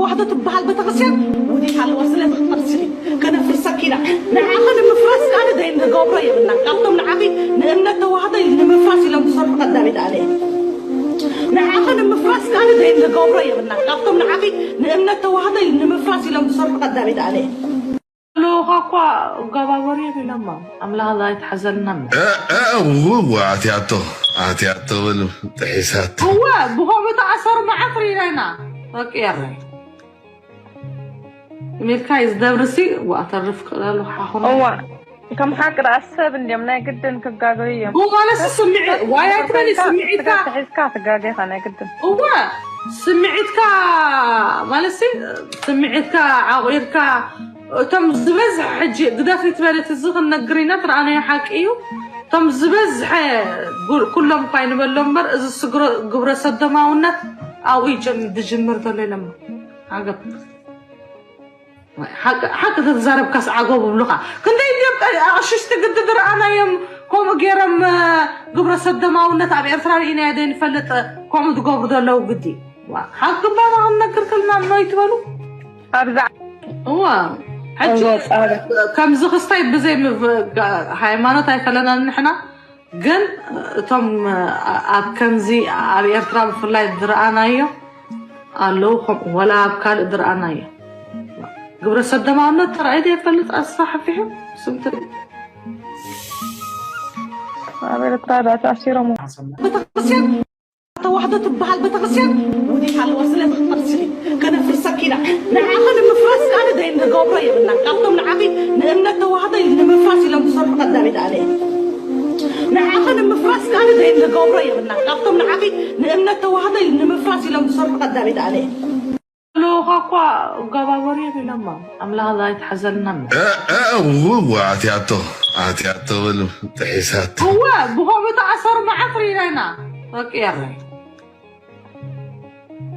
ተዋህዶ ትበሃል ቤተክርስትያን ወዲት ኣለዋ። ስለ ትቕጠር ስሊ ከነፍርሰኪ ኢና። ንዓኺ ንምፍራስ ከኣ ደይ ንገብሮ የብልና። ካብቶም ንዓኺ ንእምነት ተዋህዶ ንምፍራስ ኢሎም ዝሰርሑ ቀዳሚት ኣነ እየ። ንዓኺ ንምፍራስ ከኣ ደይ ንገብሮ የብልና። ካብቶም ንዓኺ ንእምነት ተዋህዶ ንምፍራስ ኢሎም ዝሰርሑ ቀዳሚት ኣነ እየ። ልኡኻ እኳ እጋባበሩ የብለማ። ኣምላኽ ኣይትሓዘልና እሞ። እ፣ እ፣ እው፣ እው፣ ኣትያቶ፣ ኣትያቶ በሉ፣ ጥሒሳቶ። እወ፣ ብኸምኡ ተኣሰሩ መዓት ርኢና ኢና። በቂ የረይ። ሚልካ እዩ ዝደብርሲ፣ ዋ፣ ተርፍ ክእለሉ ሓኹም። እዋ፣ ከም ሓቂ ደኣ ሰብ እንድዮም፣ ናይ ግድን ክጋገዩ እዮም። እው፣ ማለት ስምዒ-፣ ዋይ ኣይትበሊ፣ ስምዒትካ። ስጋ ተሒዝካ ትጋገ ኢኻ፣ ናይ ግድን። እዋ፣ ስምዒትካ፣ ማለት ሲ፣ ስምዒትካ ዓቑርካ፣ እቶም ዝበዝሐ ሕጂ ግደፍ ይትበል፣ እቲ እዚ ክንነግር ኢና፣ ትረኣናዮ ሓቂ እዩ። እቶም ዝበዝሐ ጉ-፣ ኩሎም እኳ ይንበሎ እምበር፣ እዚ ስግረ-፣ ግብረ ሰዶማውነት ኣብኡ ይጀም-፣ ዝጅምር ዘሎ ኢሎም። ዓገብ። ሓቂ፣ ሓቂ ተተዛረብካስ ዓገብ ይብሉኻ። ክንደይ ድዮም ቀ-፣ ኣቕሽሽቲ ግዲ ዝረኣናዮም ከምኡ ገይሮም፣ እ፣ ግብረ ሰዶማውነት ኣብ ኤርትራ ርኢናዮ ዘይንፈልጥ፣ ከምኡ ዝገብሩ ዘለዉ ግዲ። ዋ፣ ሓቂ ባባ ክንነግር ከለና እሞ ይትበሉ። ኣብዛ እዋ፣ ሕጂ እዎ፣ ጻዕዳ። ከምዚ ክስታይ ብዘይ ምፍ-፣ ጋ-፣ ሃይማኖት ኣይፈለናን ንሕና። ግን እቶም ኣብ ከምዚ ኣብ ኤርትራ ብፍላይ ዝረኣናዮ ኣለዉ፣ ከምኡ ወላ ኣብ ካልእ ዝረኣናዮ ግብረ ሰዶማውነት ተራእዩ ዘይፈልጥ ኣስፋሕፊሑ ስምቲ ኣብ ኤርትራ ዳ ተኣሲሮም። ቤተክርስትያን ተዋህዶ ትበሃል ቤተክርስትያን ወዲት ኣለዋ። ስለ ትቕጠር ስሊ ከነፍርሰኪ ኢና። ንዓኺ ንምፍራስ ከኣ ደይ ንገብሮ የብልና። ካብቶም ንዓኺ ንእምነት ተዋህዶ ንምፍራስ ኢሎም ዝሰርሑ ቀዳሚት ኣነ እየ። ንዓኺ ንምፍራስ ከኣ ደይ ንገብሮ የብልና። ካብቶም ንዓኺ ንእምነት ተዋህዶ ንምፍራስ ኢሎም ዝሰርሑ ቀዳሚት ኣነ እየ። ልኡኻ እኳ እጋባበሩ የብለማ። ኣምላኽ ኣይትሓዘልና እሞ። እ፣ እ፣ እው፣ እው፣ ኣትያቶ፣ ኣትያቶ በሉ፣ ጥሒሳቶ። እወ፣ ብኸምኡ ተኣሰሩ መዓት ርኢና ኢና። በቂ የረይ።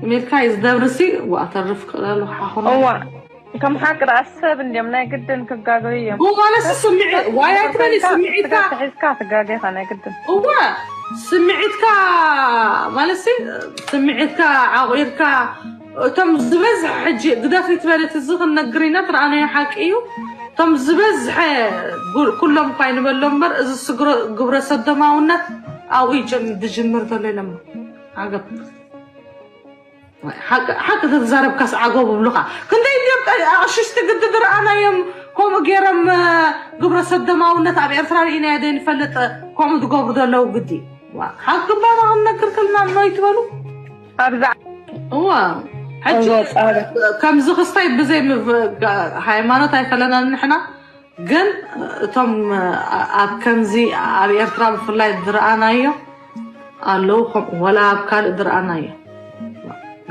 ሚልካ እዩ ዝደብርሲ፣ ዋ፣ ተርፍ ክእለሉ ሓኹም። እዋ፣ ከም ሓቂ ደኣ ሰብ እንድዮም፣ ናይ ግድን ክጋገዩ እዮም። እው፣ ማለት ስምዒ-፣ ዋይ ኣይትበሊ፣ ስምዒትካ። ስጋ ተሒዝካ ትጋገ ኢኻ፣ ናይ ግድን። እዋ፣ ስምዒትካ፣ ማለት ሲ፣ ስምዒትካ ዓቑርካ፣ እቶም ዝበዝሐ ሕጂ ግደፍ ይትበል፣ እቲ እዚ ክንነግር ኢና፣ ትረኣናዮ ሓቂ እዩ። እቶም ዝበዝሐ ጉ-፣ ኩሎም እኳ ይንበሎ እምበር፣ እዚ ስግረ-፣ ግብረ ሰዶማውነት ኣብኡ ይጀም-፣ ዝጅምር ዘሎ ኢሎም። ዓገብ። ሓቂ፣ ሓቂ ተተዛረብካስ ዓገብ ይብሉኻ። ክንደይ ድዮም ቀ-፣ ኣቕሽሽቲ ግዲ ዝረኣናዮም ከምኡ ገይሮም፣ እ፣ ግብረ ሰዶማውነት ኣብ ኤርትራ ርኢናዮ ዘይንፈልጥ ከምኡ ዝገብሩ ዘለዉ ግዲ። ዋ፣ ሓቂ ባባ ክንነግር ከለና እሞ ይትበሉ። ኣብዛ እዋ፣ ሕጂ እዎ፣ ጻዕዳ። ከምዚ ክስታይ ብዘይ ምፍ-፣ ጋ-፣ ሃይማኖት ኣይፈለናን ንሕና። ግን እቶም ኣብ ከምዚ ኣብ ኤርትራ ብፍላይ ዝረኣናዮ ኣለዉ፣ ከምኡ ወላ ኣብ ካልእ ዝረኣናዮ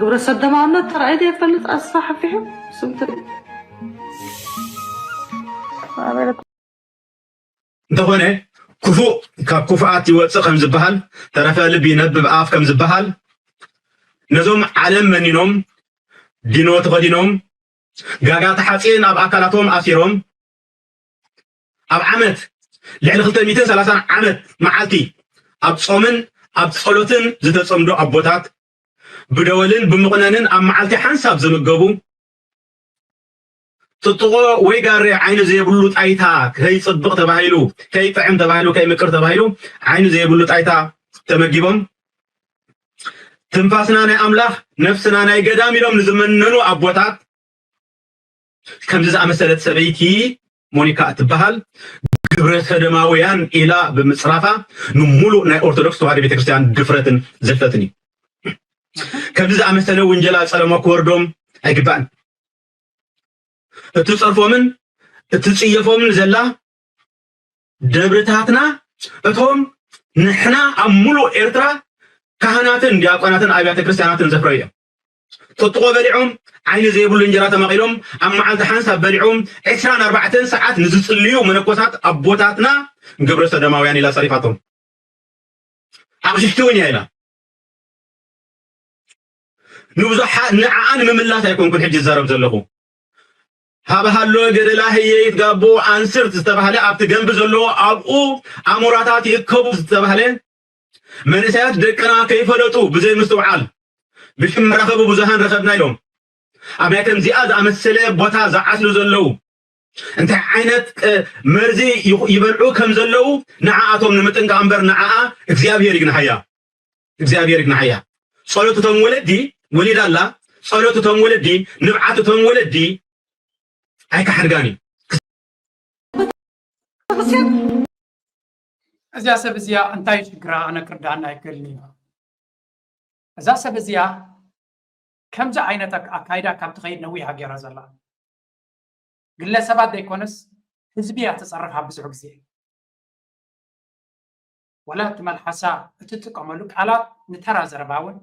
ግብረ ሰዶማውነት ተራእዩ ዘይፈልጥ ኣስፋሕፊሑ ስምቲ እንተኾነ፣ ክፉእ ካብ ክፉኣት ይወጽእ ከም ዝበሃል፣ ተረፈ ልቢ ይነብብ ኣፍ ከም ዝበሃል፣ ነዞም ዓለም መኒኖም፣ ዲኖ ተኸዲኖም፣ ጋጋ ተሓጺን ኣብ ኣካላቶም ኣሲሮም፣ ኣብ ዓመት ልዕሊ ክልተ ሚእትን ሰላሳን ዓመት መዓልቲ ኣብ ጾምን ኣብ ጸሎትን ዝተጸምዱ ኣቦታት፣ ብደወልን ብምቑነንን ኣብ መዓልቲ ሓንሳብ ዝምገቡ፣ ጥጥቖ ወይ ጋሬ ዓይኒ ዘይብሉ ጣይታ ከይጽብቕ ተባሂሉ፣ ከይጥዕም ተባሂሉ፣ ከይምቅር ተባሂሉ ዓይኒ ዘይብሉ ጣይታ ተመጊቦም፣ ትንፋስና ናይ ኣምላኽ፣ ነፍስና ናይ ገዳም ኢሎም ንዝመነኑ ኣቦታት፣ ከምዚ ዝኣመሰለት ሰበይቲ ሞኒካ እትበሃል ግብረ ሰዶማውያን ኢላ ብምጽራፋ፣ ንሙሉእ ናይ ኦርቶዶክስ ተዋህዶ ቤተክርስትያን ድፍረትን ዝልፈትን እዩ። ከምዚ ዝኣመሰለ ውንጀላ ጸለሞ ክወርዶም ኣይግባእን። እትጸርፎምን እትጽየፎምን ዘላ ደብርታትና፣ እቶም ንሕና ኣብ ሙሉእ ኤርትራ ካህናትን ዲያቆናትን ኣብያተ ክርስትያናትን ዘፍረዩ እዮም። ጥጥቆ በሊዖም፣ ዓይኒ ዘይብሉ እንጀራ ተማቒሎም፣ ኣብ መዓልቲ ሓንሳብ በሊዖም፣ ዕስራን ኣርባዕተን ሰዓት ንዝጽልዩ መነኮሳት ኣቦታትና ግብረ ሰዶማውያን ኢላ ጸሪፋቶም። ኣቕሽሽቲ እውን እያ ኢላ። ንብዙሓ-፣ ንዓኣ ንምምላስ ኣይኮንኩን ሕጂ ዝዛረብ ዘለኹ። ሃበሃሎ ገደላ ህየ ይትጋቦ ኣንስርት ዝተባህለ፣ ኣብቲ ገንቢ ዘለዎ ኣብኡ ኣሞራታት ይእከቡ ዝተባህለ፣ መንእሰያት ደቅና ከይፈለጡ ብዘይ ምስትውዓል ብሽም መራኸቢ ብዙሃን ረኸብና ኢሎም ኣብ ናይ ከምዚኣ ዝኣመሰለ ቦታ ዝዓስሉ ዘለዉ እንታይ ዓይነት መርዚ ይበልዑ ከም ዘለዉ ንዓኣቶም ንምጥንቃቕ እምበር ንዓኣ እግዚኣብሔር ይግንሓያ። እግዚኣብሔር ይግንሓያ። ጸሎት እቶም ወለዲ ወሊዳ ኣላ። ጸሎት እቶም ወለዲ፣ ንብዓት እቶም ወለዲ ኣይከሓድጋን እዩ። እዚኣ ሰብ እዚኣ እንታይ ሽግራ ኣነ ክርዳኣና ኣይክእልን እዩ። እዛ ሰብ እዚኣ ከምዚ ዓይነት ኣካይዳ ካብ ትኸይድ ነዊሕ ሃገራ ዘላ ግለሰባት ዘይኮነስ ህዝቢ እያ ትፀርፍ ኣብ ብዙሕ ግዜ። ወላ እቲ መልሓሳ እትጥቀመሉ ቃላት ንተራ ዘረባ እውን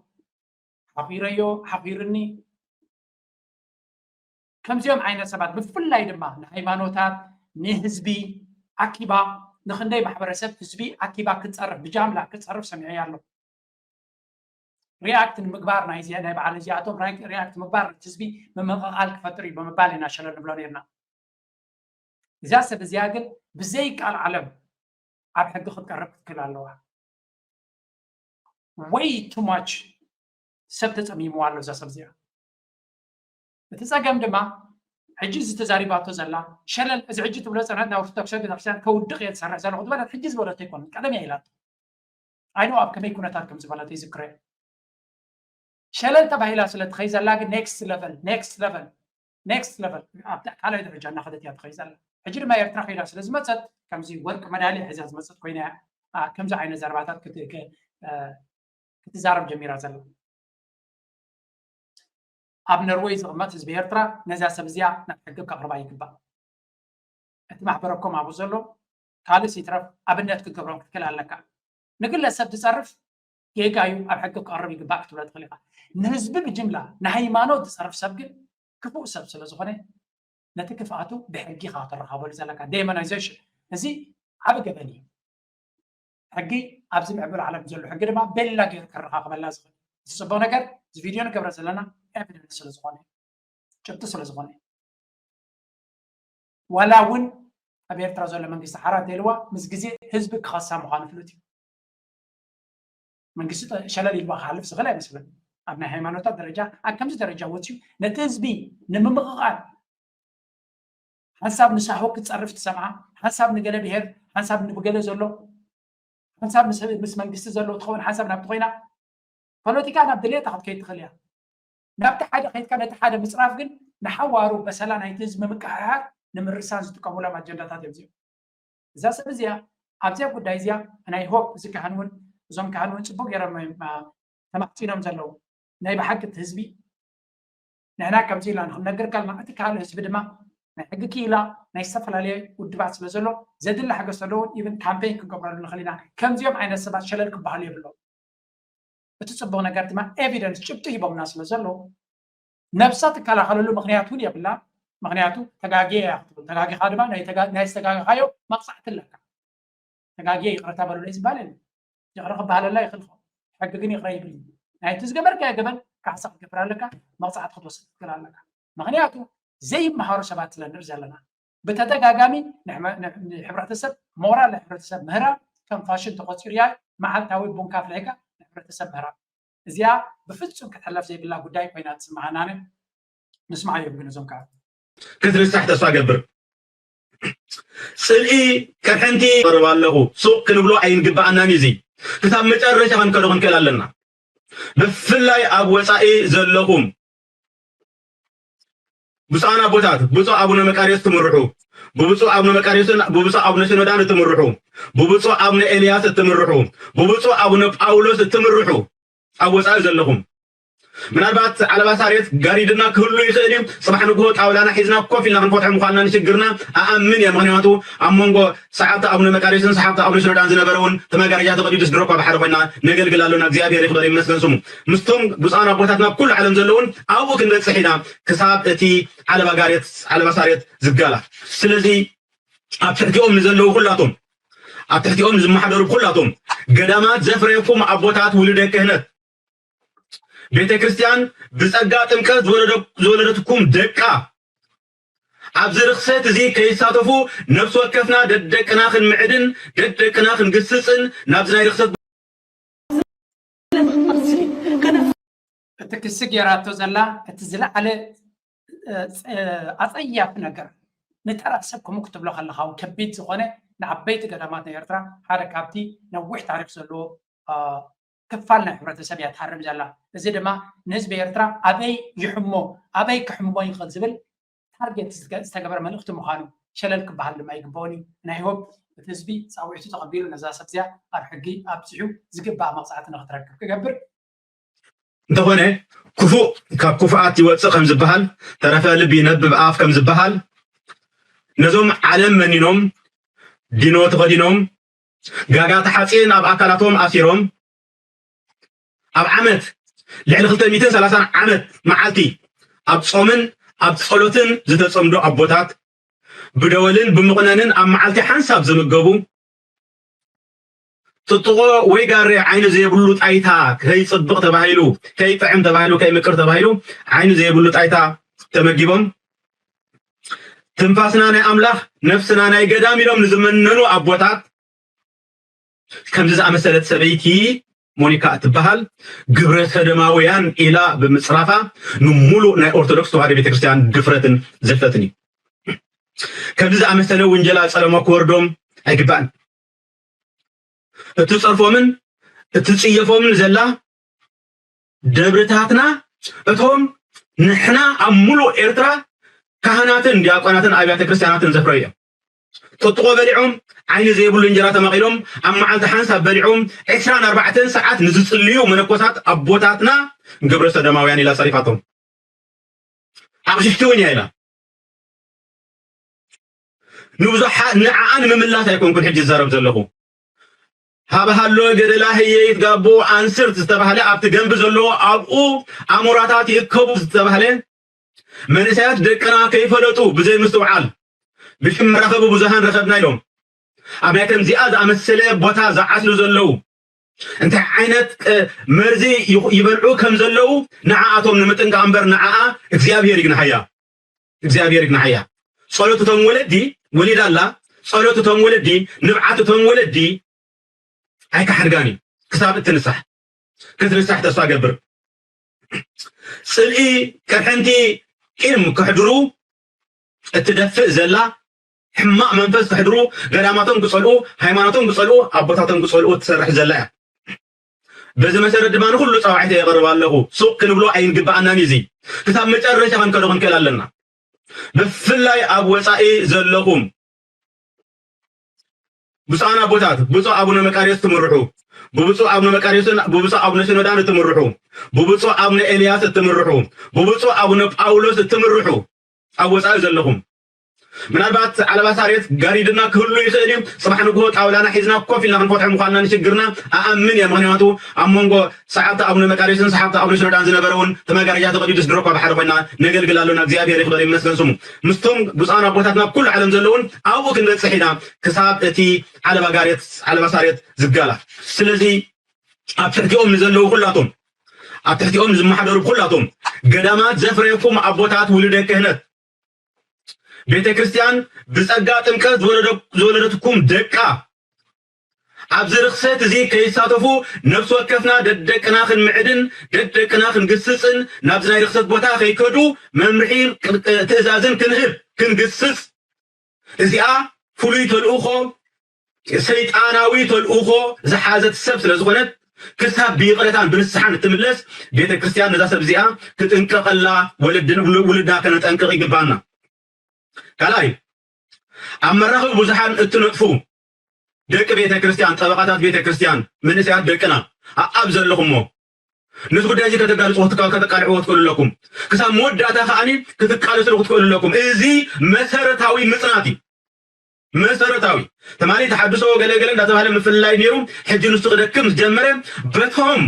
ሓኺረዮ ሓኺርኒ ከምዚኦም ዓይነት ሰባት ብፍላይ ድማ ንሃይማኖታት ንህዝቢ ኣኪባ ንክንደይ ማሕበረሰብ ህዝቢ ኣኪባ ክትፀርፍ ብጃምላ ክትፀርፍ ሰሚዐ ኣሎ። ሪኣክት ንምግባር ናይ በዓል እዚኣቶም ሪኣክት ምግባር ህዝቢ ምምቕቓል ክፈጥር እዩ ብምባል ኢና ሸለል ንብሎ ነርና። እዛ ሰብ እዚኣ ግን ብዘይ ቃል ዓለም ኣብ ሕጊ ክትቀርብ ክትክእል ኣለዋ። ወይ ቱ ማች ሰብ ተፀሚምዋ ኣሎ እዛ ሰብ እዚኣ። እቲ ፀገም ድማ ሕጂ እዚ ተዛሪባቶ ዘላ ሸለል እዚ ሕጂ ትብሎ ፀናት ናይ ኦርቶዶክስ ቤተክርስትያን ከውድቕ እየ ዝሰርሕ ዘለኹ ዝበለት ሕጂ ዝበለቶ ኣይኮነን ቀደም እያ ኢላቶ። ኣይኖ ኣብ ከመይ ኩነታት ከም ዝበለቶ ይዝክሮ እየ። ሸለል ተባሂላ ስለ ትኸይ ዘላ ግን ኔክስት ለቨል ኔክስት ለቨል ኔክስት ለቨል ኣብቲ ካልኣይ ደረጃ እናኸደት እያ ትኸይ ዘላ። ሕጂ ድማ ኤርትራ ከይዳ ስለ ዝመፀት ከምዚ ወርቂ መዳልያ ሒዛ ዝመፀት ኮይና እያ ከምዚ ዓይነት ዘረባታት ክትዛረብ ጀሚራ ዘላ። ኣብ ነርወይ ዝቕመጥ ህዝቢ ኤርትራ ነዛ ሰብ እዚኣ ናብ ሕጊ ከቕርባ ይግባእ። እቲ ማሕበረኮም ኣብኡ ዘሎ ካልእስ ይትረፍ ኣብነት ክትገብሮም ክትክእል ኣለካ። ንግለሰብ ዝፀርፍ ጌጋ እዩ ኣብ ሕጊ ክቐርብ ይግባእ ክትብሎ ትኽእል ኢኻ። ንህዝቢ ብጅምላ ንሃይማኖት ዝፀርፍ ሰብ ግን ክፉእ ሰብ ስለ ዝኾነ ነቲ ክፍኣቱ ብሕጊ ኢኻ ክትረኻበሉ ዘለካ። ዴሞናይዜሽን እዚ ዓቢ ገበን እዩ። ሕጊ ኣብዚ ምዕቡል ዓለም ዘሎ ሕጊ ድማ ቤላ ገይሩ ከረኻኽበላ ዝኽእል። እዚ ፅቡቕ ነገር እዚ ቪድዮ ንገብረ ዘለና ኤቪደንስ ስለ ዝኾነ ጭብጢ ስለ ዝኾነ ዋላ እውን ኣብ ኤርትራ ዘሎ መንግስቲ ሓራ እንተኢልዋ ምስ ግዜ ህዝቢ ክኸሳ ምዃኑ ፍሉጥ እዩ። መንግስቲ ሸለል ኢልዋ ክሓልፍ ዝኽእል ኣይመስልን። ኣብ ናይ ሃይማኖታት ደረጃ ኣብ ከምዚ ደረጃ ወፅዩ ነቲ ህዝቢ ንምምቕቓል ሓንሳብ ንሳሆ ክትፀርፍ ትሰምዓ ሓንሳብ ንገለ ብሄር ሓንሳብ ንብገለ ዘሎ ሓንሳብ ምስ መንግስቲ ዘሎ ትኸውን ሓንሳብ ናብቲ ኮይና ፖለቲካ ናብ ድሌታ ክትከይድ ትኽእል እያ። ናብቲ ሓደ ከይድካ ነቲ ሓደ ምፅራፍ ግን ንሓዋሩ በሰላ ናይቲ ህዝቢ ምምቅሕሓር ንምርሳን ዝጥቀሙሎም ኣጀንዳታት እዮም እዚኦም። እዛ ሰብ እዚኣ ኣብዚኣ ጉዳይ እዚኣ ናይ ሆፕ እዚ ካህን እውን እዞም ካህን እውን ፅቡቅ ገይሮም ተማሕፂኖም ዘለዉ ናይ ብሓቂ እቲ ህዝቢ ንሕና ከምዚ ኢልና ንክንነግር ከልና እቲ ካልእ ህዝቢ ድማ ናይ ሕጊ ክኢላ ናይ ዝተፈላለየ ውድባት ስለ ዘሎ ዘድሊ ሓገዝ ዘለውን ኢብን ካምፔን ክንገብረሉ ንኽእል ኢና። ከምዚኦም ዓይነት ሰባት ሸለል ክበሃሉ የብሎም። እቲ ፅቡቅ ነገር ድማ ኤቪደንስ ጭብጢ ሂቦምና ስለ ዘለዉ ነብሳ ትከላኸለሉ ምክንያት እውን የብላ። ምክንያቱ ተጋጊየ እያ ክትብል ተጋጊኻ ድማ ናይ ዝተጋገኻዮ መቕፃዕቲ ኣለካ። ተጋጊየ ይቕረታ በሉለይ ዝበሃል የለን። ይቕረ ክበሃለላ ይኽእል ሕጊ ግን ይቕረ ይብል። ናይቲ ዝገበርካዮ ገበን ካሕሳ ክትገብር ኣለካ፣ መቕፃዕቲ ክትወስድ ትኽእል ኣለካ። ምክንያቱ ዘይመሃሩ ሰባት ስለ ንርኢ ዘለና ብተደጋጋሚ ንሕብረተሰብ ሞራል ናይ ሕብረተሰብ ምህራም ከም ፋሽን ተቆፂሩ እያ። መዓልታዊ ቡንካ ኣፍሊሕካ ንሕብረተሰብ ምህራም እዚኣ ብፍፁም ክትሕለፍ ዘይብላ ጉዳይ ኮይና ትስምዓናነ። ንስምዓዮም ግን እዞም ከዓ ክትንሳሕ ተስፋ ገብር። ፅልኢ ቅርሕንቲ ቀርብ ኣለኹ ሱቕ ክንብሎ ኣይንግበኣናን እዩ። እዚ ክሳብ መጨረሻ ክንከዶ ክንክእል ኣለና። ብፍላይ ኣብ ወፃኢ ዘለኹም ብፁዓን ኣቦታት ብፁዕ ኣቡነ መቃርዮስ ትምርሑ ብብፁዕ ኣቡነ መቃርዮስን ብብፁዕ ኣቡነ ሽኖዳን እትምርሑ ብብፁዕ ኣቡነ ኤልያስ እትምርሑ ብብፁዕ ኣቡነ ጳውሎስ እትምርሑ ኣብ ወፃኢ ዘለኹም ምናልባት ዓለባ ሳሬት ጋሪድና ክህሉ ይኽእል እዩ። ፅባሕ ንግሆ ጣውላና ሒዝና ኮፍ ኢልና ክንፈትሖ ምዃንና ንሽግርና ኣኣምን እየ። ምክንያቱ ኣብ መንጎ ሰዓብቲ ኣቡነ መቃርዮስን ሰዓብቲ ኣቡነ ሽኖዳን ዝነበረ እውን እቲ መጋረጃ ተቐዲዱ ስድሮ እኳ ብሓደ ኮይና ነገልግል ኣሎና። እግዚኣብሔር ይኽበር ይመስገን ስሙ። ምስቶም ብፁዓን ኣቦታት ናብ ኩሉ ዓለም ዘለውን ኣብኡ ክንበፅሕ ኢና። ክሳብ እቲ ዓለባ ጋሬት ዓለባ ሳሬት ዝጋላ ስለዚ ኣብ ትሕቲኦም ንዘለዉ ኩላቶም ኣብ ትሕቲኦም ዝመሓደሩ ኩላቶም ገዳማት ዘፍረየኩም ኣቦታት ውሉደ ክህነት ቤተ ክርስቲያን ብጸጋ ጥምቀት ዝወለደትኩም ደቃ ኣብዚ ርኽሰት እዚ ከይሳተፉ ነፍሲ ወከፍና ደደቅና ክንምዕድን ደደቅና ክንግስጽን ናብዚ ናይ ርኽሰት እቲ ክሲ ገይራቶ ዘላ እቲ ዝለዓለ ኣፀያፊ ነገር ንተራ ሰብ ከምኡ ክትብሎ ከለካ እውን ከቢድ ዝኾነ ንዓበይቲ ገዳማት ናይ ኤርትራ ሓደ ካብቲ ነዊሕ ታሪክ ዘለዎ ክፋል ናይ ሕብረተሰብ እያ ትሃርም ዘላ። እዚ ድማ ንህዝቢ ኤርትራ ኣበይ ይሕሞ ኣበይ ክሕምሞ ይኽእል ዝብል ታርጌት ዝተገበረ መልእክቲ ምዃኑ ሸለል ክበሃል ድማ ይግበኦን እዩ። ናይ ሆብ እቲ ህዝቢ ፃውዒቱ ተቐቢሉ ነዛ ሰብ እዚኣ ኣብ ሕጊ ኣብፂሑ ዝግባእ መቕፃዕቲ ንክትረክብ ክገብር። እንተኾነ ክፉእ ካብ ክፉኣት ይወፅእ ከም ዝበሃል፣ ተረፈ ልቢ ይነብብ ኣፍ ከም ዝበሃል፣ ነዞም ዓለም መኒኖም ዲኖ ተኸዲኖም ጋጋ ተሓፂን ኣብ ኣካላቶም ኣሲሮም ኣብ ዓመት ልዕሊ ክልተ ሚእትን ሰላሳን ዓመት መዓልቲ ኣብ ጾምን ኣብ ጸሎትን ዝተጸምዶ ኣቦታት ብደወልን ብምቕነንን ኣብ መዓልቲ ሓንሳብ ዝምገቡ ጥጥቖ ወይ ጋሬ ዓይኒ ዘይብሉ ጣይታ ከይጽብቕ ተባሂሉ ከይጥዕም ተባሂሉ ከይምቅር ተባሂሉ ዓይኒ ዘይብሉ ጣይታ ተመጊቦም ትንፋስና ናይ ኣምላኽ ነፍስና ናይ ገዳም ኢሎም ንዝመነኑ ኣቦታት ከምዚ ዝኣመሰለት ሰበይቲ ሞኒካ እትበሃል ግብረ ሰደማውያን ኢላ ብምፅራፋ ንሙሉእ ናይ ኦርቶዶክስ ተዋህዶ ቤተክርስትያን ድፍረትን ዝልፈትን እዩ። ከምዚ ዝኣመሰለ ውንጀላ ፀለሞ ክወርዶም ኣይግባእን። እትፀርፎምን እትፅየፎምን ዘላ ደብርታትና እቶም ንሕና ኣብ ሙሉእ ኤርትራ ካህናትን ዲያቆናትን ኣብያተ ክርስትያናትን ዘፍረዩ እዮም። ጥጥቆ በሊዖም ዓይኒ ዘይብሉ እንጀራ ተመቒሎም ኣብ መዓልቲ ሓንሳብ በሊዖም ዕስራን ኣርባዕተን ሰዓት ንዝጽልዩ መነኮሳት ኣቦታትና ግብረ ሰዶማውያን ኢላ ጸሪፋቶም። ኣቕሽሽቲ እውን እያ ኢላ ንብዙሓት ንዓኣ ንምምላስ ኣይኮንኩን ሕጂ ዝዛረብ ዘለኹ። ሃበሃሎ ገደላ ህየይት ጋቦ ኣንስርት ዝተባህለ ኣብቲ ገንቢ ዘለዎ ኣብኡ ኣሞራታት ይእከቡ ዝተባህለ መንእሰያት ደቅና ከይፈለጡ ብዘይ ምስትውዓል ብሽም መራኸቢ ብዙሃን ረኸብና ኢሎም ኣብ ናይ ከምዚኣ ዝኣመሰለ ቦታ ዝዓስሉ ዘለዉ እንታይ ዓይነት መርዚ ይበልዑ ከም ዘለዉ ንዓኣቶም ንምጥንቃቕ እምበር ንዓኣ እግዚኣብሔር ይግንሓያ እግዚኣብሔር ይግንሓያ ጸሎት እቶም ወለዲ ወሊዳ ኣላ ጸሎት እቶም ወለዲ ንብዓት እቶም ወለዲ ኣይከሓድጋን እዩ ክሳብ እትንሳሕ ክትንሳሕ ተስፋ ገብር ጽልኢ ቅርሕንቲ ቂም ክሕድሩ እትደፍእ ዘላ ሕማቕ መንፈስ ክሕድሩ ገዳማቶም ክጸልኡ ሃይማኖቶም ክጸልኡ ኣቦታቶም ክጸልኡ እትሰርሕ ዘላ እያ በዚ መሰረት ድማ ንኩሉ ጸዋዒተ የቕርብ ኣለኹ ሱቕ ክንብሎ ኣይንግብኣናን እዩ እዚ ክሳብ መጨረሻ ክንከዶ ክንክእል ኣለና ብፍላይ ኣብ ወጻኢ ዘለኹም ብፁዓን ኣቦታት ብፁዕ ኣቡነ መቃርዮስ ትምርሑ ብብፁዕ ኣቡነ መቃርዮስን ብብፁዕ ኣቡነ ሽኖዳን እትምርሑ ብብፁዕ ኣቡነ ኤልያስ እትምርሑ ብብፁዕ ኣቡነ ጳውሎስ እትምርሑ ኣብ ወፃኢ ዘለኹም ምናልባት ዓለባ ሳሬት ጋሪድና ክህሉ ይኽእል እዩ ፅባሕ ንግሆ ጣውላና ሒዝና ኮፍ ኢልና ክንፈትሖ ምኳንና ንሽግርና ኣኣምን እየ ምክንያቱ ኣብ መንጎ ሰዓብቲ ኣቡነ መቃርዮስን ሰዓብቲ ኣቡነ ሽኖዳን ዝነበረ እውን እቲ መጋረጃ ተቐዲዱ ስድሮ እኳ ብሓደ ኮይና ነገልግል ኣሎና እግዚኣብሔር ይኽበር ይመስገን ስሙ ምስቶም ብፁዓን ኣቦታትና ኣብ ኩሉ ዓለም ዘለውን ኣብኡ ክንበፅሕ ኢና ክሳብ እቲ ዓለባ ጋሬት ዓለባ ሳሬት ዝጋላ ስለዚ ኣብ ትሕቲኦም ንዘለዉ ኩላቶም ኣብ ትሕቲኦም ዝመሓደሩ ኩላቶም ገዳማት ዘፍረየኩም ኣቦታት ውሉደ ክህነት ቤተ ክርስቲያን ብጸጋ ጥምቀት ዝወለደትኩም ደቃ ኣብዚ ርኽሰት እዚ ከይሳተፉ ነፍሲ ወከፍና ደደቅና ክንምዕድን ደደቅና ክንግስጽን ናብዚ ናይ ርኽሰት ቦታ ከይከዱ መምርሒ ትእዛዝን ክንህብ ክንግስጽ እዚኣ ፍሉይ ተልእኾ ሰይጣናዊ ተልእኾ ዝሓዘት ሰብ ስለ ዝኾነት ክሳብ ብይቕረታን ብንስሓን እትምለስ ቤተ ክርስቲያን ነዛ ሰብ እዚኣ ክጥንቀቐላ ውልድና ከነጠንቅቕ ይግባና ካልኣይ ኣብ መራኸቢ ብዙሓን እትነጥፉ ደቂ ቤተ ክርስቲያን ጠበቃታት ቤተ ክርስቲያን መንእሰያት ደቅና ኣብ ዘለኹሞ ነዚ ጉዳይ እዚ ከተጋልፅዎ ከተቃልዕዎ ትኽእሉ ኣለኩም ክሳብ መወዳእታ ከዓኒ ክትቃለስሉ ክትክእሉ ኣለኩም እዚ መሰረታዊ ምፅናት እዩ መሰረታዊ ተማሊ ተሓድሶ ገለገለ እንዳተባሃለ ምፍልላይ ነይሩ ሕጂ ንሱ ክደክም ዝጀመረ በቶም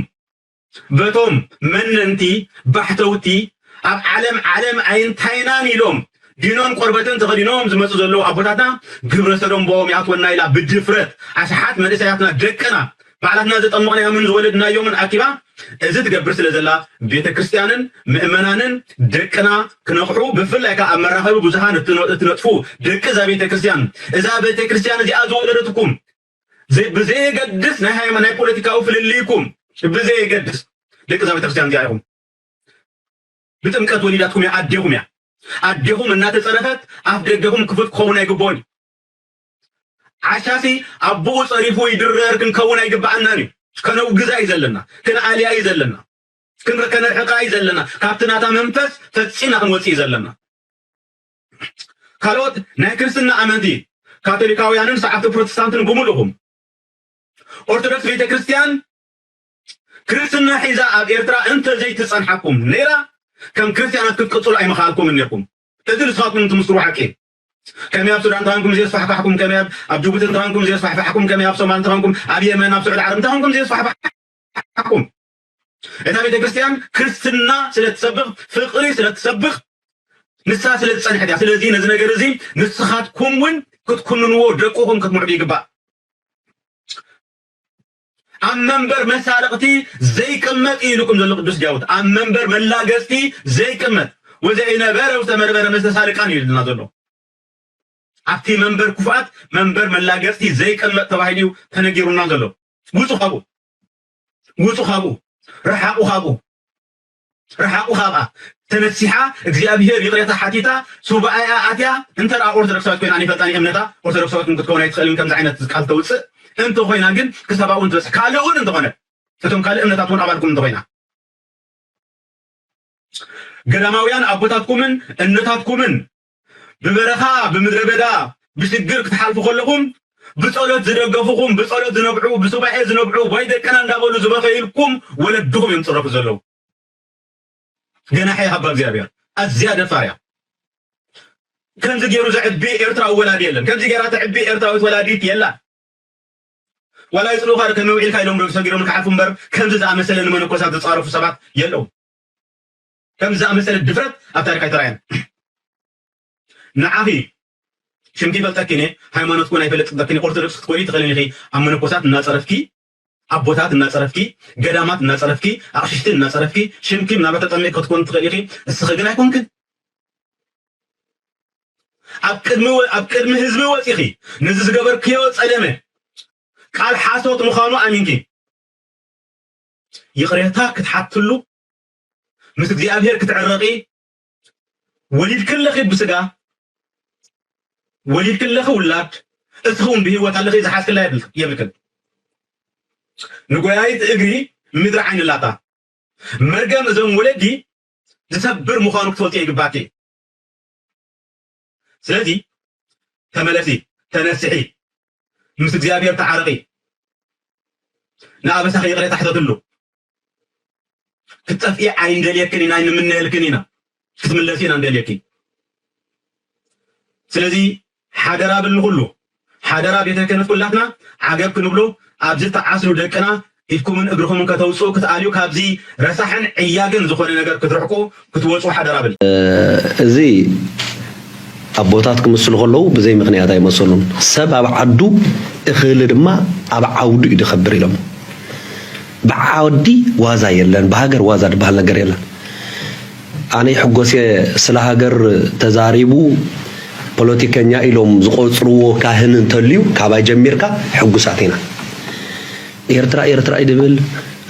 በቶም መነንቲ ባሕተውቲ ኣብ ዓለም ዓለም ኣይንታይናን ኢሎም ዲኖን ቆርበትን ተኸዲኖም ዝመፁ ዘለዉ ኣቦታትና ግብረ ሰዶም ቦኦም ይኣትወና ኢላ ብድፍረት ኣሽሓት መንእሰያትና ደቅና ባዕላትና ዘጠመቕናዮምን ዝወለድናዮምን ኣኪባ እዚ ትገብር ስለ ዘላ ቤተ ክርስቲያንን ምእመናንን ደቅና ክነቕሑ ብፍላይ ከዓ ኣብ መራኸቢ ብዙሃን እትነጥፉ ደቂ እዛ ቤተ ክርስቲያን እዛ ቤተ ክርስቲያን እዚኣ ዝወለደትኩም ብዘየገድስ ናይ ሃይማ ናይ ፖለቲካዊ ፍልልይኩም ብዘየገድስ ደቂ እዛ ቤተ ክርስቲያን እዚኣ ኢኹም ብጥምቀት ወሊዳትኩም እያ ኣዴኹም እያ ኣዴኹም እናተጸረፈት ኣፍ ደገኹም ክፉት ክኸውን ኣይግብኦን እዩ። ዓሻሲ ኣቦኡ ጸሪፉ ይድረር ክንከውን ኣይግብኣናን እዩ። ከነውግዛ እዩ ዘለና፣ ክንኣልያ እዩ ዘለና፣ ክንር- ከነርሕቃ እዩ ዘለና። ካብቲ ናታ መንፈስ ፈጺምና ክንወጽእ እዩ ዘለና። ካልኦት ናይ ክርስትና ኣመንቲ ካቶሊካውያንን ሰዓብቲ ፕሮቴስታንትን ብምሉእኹም ኦርቶዶክስ ቤተ ክርስቲያን ክርስትና ሒዛ ኣብ ኤርትራ እንተ ዘይትጸንሓኩም ነይራ፣ ከም ክርስትያናት ክትቅጽሉ ኣይምኽኣልኩምን ነይርኩም። እዚ ንስኻትኩም ትምስክሩ ሓቂ እዩ። ከመይ ኣብ ሱዳን እንተኾንኩም ዘየስፋሕፋሕኩም፣ ከመይ ኣብ፣ ኣብ ጅቡቲ እንተኾንኩም ዘየስፋሕፋሕኩም፣ ከመይ ኣብ ሶማል እንተኾንኩም፣ ኣብ የመን፣ ኣብ ስዑዲ ዓረብ እንተኾንኩም ዘየስፋሕፋሕኩም። እታ ቤተ ክርስቲያን ክርስትና ስለ ትሰብኽ፣ ፍቕሪ ስለ ትሰብኽ፣ ንሳ ስለ ዝጸንሐት እያ። ስለዚ ነዚ ነገር እዚ ንስኻትኩም እውን ክትኩንንዎ፣ ደቅኹም ክትምዕዱ ይግባእ። ኣብ መንበር መሳለቕቲ ዘይቅመጥ እዩ ኢሉኩም ዘሎ ቅዱስ ዳዊት። ኣብ መንበር መላገጽቲ ዘይቅመጥ፣ ወዘኢነበረ ውስተ መርበረ መስተሳልቃን እዩ ኢሉና ዘሎ። ኣብቲ መንበር ክፉኣት፣ መንበር መላገጽቲ ዘይቅመጥ ተባሂሉ እዩ ተነጊሩና ዘሎ። ውጹ ካብኡ፣ ውጹ ካብኡ፣ ረሓቑ ካብኡ፣ ረሓቑ ካብኣ። ተነሲሓ እግዚኣብሔር ይቕሬታ ሓቲታ ሱባኤኣ ኣትያ። እንተ ደኣ ኦርቶዶክሳዊት ኮይና፣ እኔ ፈጣኒ እምነታ ኦርቶዶክሳዊት ክትከውን ኣይትኽእልን፣ ከምዚ ዓይነት ቃል ተውፅእ። እንተኾይና ግን ክሳብ ኣብኡ እንትበፅሕ፣ ካልእ እውን እንተኾነ፣ እቶም ካልእ እምነታት እውን ኣባልኩም እንተኾይና፣ ገዳማውያን ኣቦታትኩምን እነታትኩምን ብበረኻ ብምድረ በዳ ብሽግር ክትሓልፉ ከለኹም፣ ብጸሎት ዝደገፉኹም፣ ብጸሎት ዝነብዑ፣ ብሱባኤ ዝነብዑ፣ ወይ ደቅና እንዳበሉ ዝበኸዩልኩም ወለድኹም እዮም ዝጽረፉ ዘለዉ። ገናሒ ይሃባ እግዚኣብሔር። ኣዝያ ደፋር እያ። ከምዚ ገይሩ ዘዕቢ ኤርትራዊ ወላዲ የለን። ከምዚ ገይራ ተዕቢ ኤርትራዊት ወላዲት የላን። ዋላ ይጽልኡኻ ዶ፣ ከመይ ውዒልካ ኢሎም ዶ ሰጊሮም ክሓልፉ እምበር፣ ከምዚ ዝኣመሰለ ንመነኮሳት ዝጻረፉ ሰባት የለዉ። ከምዚ ዝኣመሰለ ድፍረት ኣብ ታሪኽ ኣይተራእየን። ንዓኺ ሽምኪ ይፈልጠኪ እኔ፣ ሃይማኖትኪ እውን ኣይፈልጥኪ እኔ። ኦርቶዶክስ ክትኮኒ ትኽእሊ ኢኺ። ኣብ መነኮሳት እናጸረፍኪ፣ ኣቦታት እናጸረፍኪ፣ ገዳማት እናጸረፍኪ፣ ኣቕሽሽቲ እናጸረፍኪ፣ ሽምኪ ምናልባት ተጠሚቕኪ ክትኮኒ ትኽእሊ ኢኺ። እስኺ ግን ኣይኮንክን። ኣብ ቅድሚ ወ-፣ ኣብ ቅድሚ ህዝቢ ወጺኺ ነዚ ዝገበርክዮ ጸለመ ቃል ሓሶት ምዃኑ ኣሚንኪ ይቕሬታ ክትሓትሉ፣ ምስ እግዚኣብሔር ክትዕረቒ፣ ወሊድኪ ኣለኺ ብስጋ፣ ወሊድኪ ኣለኺ ውላድ፣ እስኺ እውን ብህይወት ኣለኺ፣ ዝሓዝክላ የብል-፣ የብልክን። ንጎያይት እግሪ ምድሪ ዓይኒ ኣላታ። መርገም እዞም ወለዲ ዝሰብር ምዃኑ ክትፈልጥዮ ይግባእኪ። ስለዚ ተመለሲ፣ ተነስሒ፣ ምስ እግዚኣብሔር ተዓረቒ፣ ንኣበሳኺ ይቕሬታ ሕተትሉ። ክትጠፍኢ ኣይንደልየክን ኢና፣ ኣይንምነየልክን ኢና። ክትምለሲ ኢና እንደልየኪ። ስለዚ ሓደራ ብል ንኹሉ፣ ሓደራ ቤተ ክህነት ኩላትና ዓገብ ክንብሎ፣ ኣብዚ ተዓስሩ ደቅና ኢድኩምን እግርኹምን ከተውፅኡ ክትኣልዩ፣ ካብዚ ረሳሕን ዕያግን ዝኾነ ነገር ክትርሕቁ ክትወፁ ሓደራ ብል። እዚ ኣቦታት ክምስሉ ከለዉ ብዘይ ምኽንያት ኣይመሰሉን። ሰብ ኣብ ዓዱ እኽሊ ድማ ኣብ ዓውዱ እዩ ዝኸብር ኢሎም። ብዓዲ ዋዛ የለን፣ ብሃገር ዋዛ ዝበሃል ነገር የለን። ኣነ ይሕጎስ እየ ስለ ሃገር ተዛሪቡ ፖለቲከኛ ኢሎም ዝቆጽርዎ ካህን እንተልዩ ካባይ ጀሚርካ ሕጉሳት ኢና። ኤርትራ ኤርትራ እዩ ድብል፣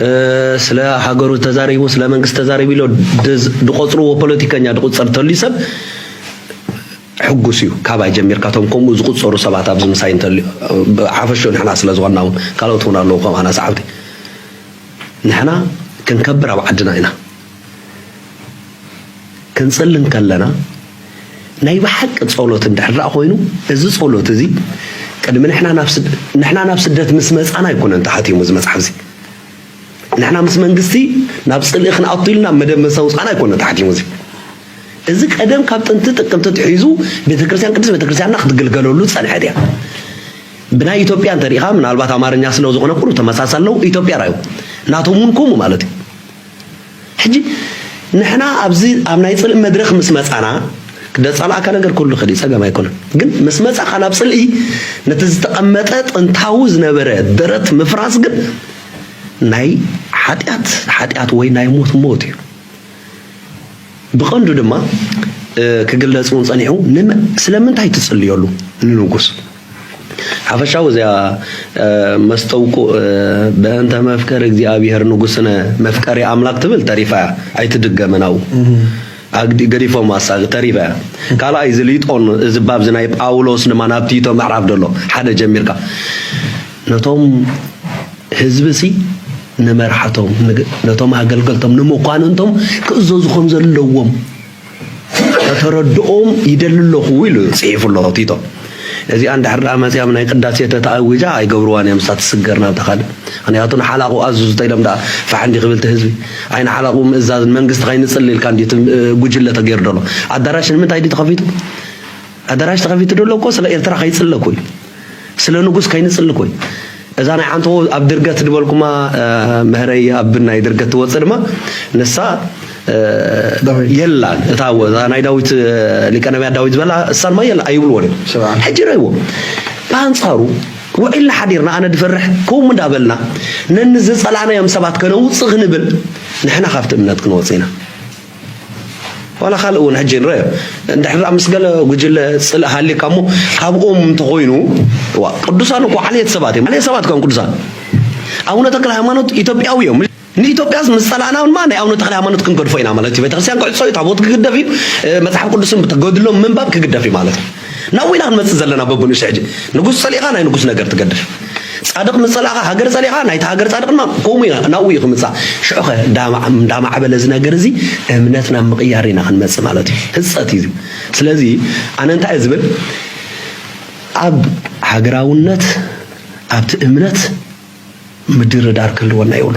እ፣ ስለ ሃገሩ ተዛሪቡ፣ ስለ መንግስቲ ተዛሪቡ ኢሎ ድዝ-፣ ድቆጽርዎ ፖለቲከኛ ድቁጸር እንተልዩ ሰብ ሕጉስ እዩ። ካባይ ጀሚርካ እቶም ከምኡ ዝቁጸሩ ሰባት ኣብዚ ምሳይ እንተልዩ፣ ብሓፈሽኡ ንሕና ስለ ዝኾንና እውን ካልኦት እውን ኣለዉ ከም ኣና ሰዓብቲ። ንሕና ክንከብር ኣብ ዓድና ኢና። ክንጽሊ እንከለና ናይ ብሓቂ ጸሎት እንድሕር ደኣ ኮይኑ፣ እዚ ጸሎት እዚ ቅድሚ ንሕና ናብ ስድ-፣ ንሕና ናብ ስደት ምስ መጻና ኣይኮነን ተሓቲሙ እዚ መጽሓፍ እዚ። ንሕና ምስ መንግስቲ ናብ ጽልኢ ክንኣቱ ኢልና መደብ ምስ ኣውጻና ኣይኮነን ተሓቲሙ እዚ። እዚ ቀደም ካብ ጥንቲ ጥቅምቲ ትሒዙ ቤተክርስትያን ቅድስት ቤተክርስትያንና ክትግልገለሉ ዝጸንሐት እያ። ብናይ ኢትዮጵያ እንተሪኢኻ፣ ምናልባት ኣማርኛ ስለ ዝኾነ ኩሉ ተመሳሳሊ ነው፣ ኢትዮጵያ ራዩ ናቶም እውን ከምኡ ማለት እዩ። ሕጂ ንሕና ኣብዚ ኣብ ናይ ጽልኢ መድረኽ ምስ መጻና፣ ክደጻልኣካ ነገር ኩሉ ክዲ ጸገም ኣይኮነን። ግን ምስ መጻኻ ናብ ጽልኢ ነቲ ዝተቐመጠ ጥንታዊ ዝነበረ ደረት ምፍራስ ግን ናይ ሓጢኣት ሓጢኣት ወይ ናይ ሞት ሞት እዩ። ብቐንዱ ድማ፣ እ፣ ክግለጽ እውን ጸኒሑ፣ ንመ-፣ ስለምንታይ ትጽልየሉ ንንጉስ? ሓፈሻዊ እዚኣ፣ እ፣ መስተውቁ፣ እ፣ በእንተ መፍቀር እግዚኣብሔር ንጉስነ መፍቀሪ ኣምላክ ትብል ተሪፋ እያ፣ ኣይትድገምን ኣብኡ። እህ። ኣግዲ ገዲፎም ኣሳግ ተሪፋ እያ። ካልኣይ ዝሊጦን ዝባብ ዝናይ ጳውሎስ ድማ ናብ ቲቶ ምዕራፍ ደሎ ሓደ ጀሚርካ ነቶም ህዝቢ ሲ ንመርሓቶም ንግ- ነቶም ኣገልገልቶም ንመኳንንቶም ክእዘዙ ከም ዘለዎም ከተረድኦም ይደሊ ኣለኹ ኢሉ ጽሒፉ ኣሎ ቲቶ። እዚኣ እንድሕር ደኣ መጺኣም ናይ ቅዳሴ ተተኣዊጃ ኣይገብርዋን እዮም፣ እሳ ትስገር ናብ ተኻልእ። ምኽንያቱ ንሓላቑ ኣዝዙ ተኢሎም ደኣ ፋሕ እንዲ ክብል እቲ ህዝቢ። ኣይ ንሓላቑ ምእዛዝ ንመንግስቲ ከይንጽል ኢልካ እንዲ እቲ ጉጅለ ተገይሩ ደሎ። ኣዳራሽ ንምንታይ ድዩ ተኸፊቱ? ኣዳራሽ ተኸፊቱ ደሎ እኮ ስለ ኤርትራ ከይጽለ እኮ እዩ። ስለ ንጉስ ከይንጽል እኮ እዩ። እዛ ናይ ዓንተቦ ኣብ ድርገት ዝበልኩማ መህረይ ኣብ ናይ ድርገት ትወፅእ ድማ ንሳ የላን እታ ናይ ዳዊት ሊቀ ነቢያት ዳዊት ዝበላ እሳን ማ የላ ኣይብልዎ እዮም። ሕጂ ረይዎ ብኣንፃሩ ውዒልና ሓዲርና ኣነ ድፈርሕ ከምኡ እንዳበልና ነኒ ዝፀላእናዮም ሰባት ከነውፅእ ክንብል ንሕና ካብቲ እምነት ክንወፅእ ኢና። ዋላ ካልእ እውን ሕጂ ንረዮ እንድሕር ምስ ገለ ጉጅለ ፅልእ ሃሊካ እሞ ካብኦም እንተኮይኑ ዋ ቅዱሳን እኮ ዓሌት ሰባት እዮም። ዓሌት ሰባት ከም ቅዱሳን ኣቡነ ተክለ ሃይማኖት ኢትዮጵያዊ እዮም። ንኢትዮጵያስ ምስ ፀላእና ድማ ናይ ኣቡነ ተክለ ሃይማኖት ክንገድፎ ኢና ማለት እዩ። ቤተክርስትያን ክዕፆ እዩ፣ ታቦት ክግደፍ እዩ፣ መፅሓፍ ቅዱስን ተገድሎም ምንባብ ክግደፍ እዩ ማለት እዩ። ናብኡ ኢና ክንመፅእ ዘለና በብንእሽቱ ሕጂ ንጉስ ፀሊእካ ናይ ንጉስ ነገር ትገድፍ ጻድቕ ምስ ጸላእኻ ሃገር ጸሊእኻ ናይቲ ሃገር ጻድቕ ድማ ከምኡ ኢና ናብኡ እዩ ክምጻእ። ሽዑኸ እንዳማዕበለ እዚ ነገር እዚ እምነት ናብ ምቕያር ኢና ክንመጽእ ማለት እዩ። ህጸት እዩ እዚ። ስለዚ ኣነ እንታይ እየ ዝብል ኣብ ሃገራውነት ኣብቲ እምነት ምድርዳር ክህልወና ይብሉ።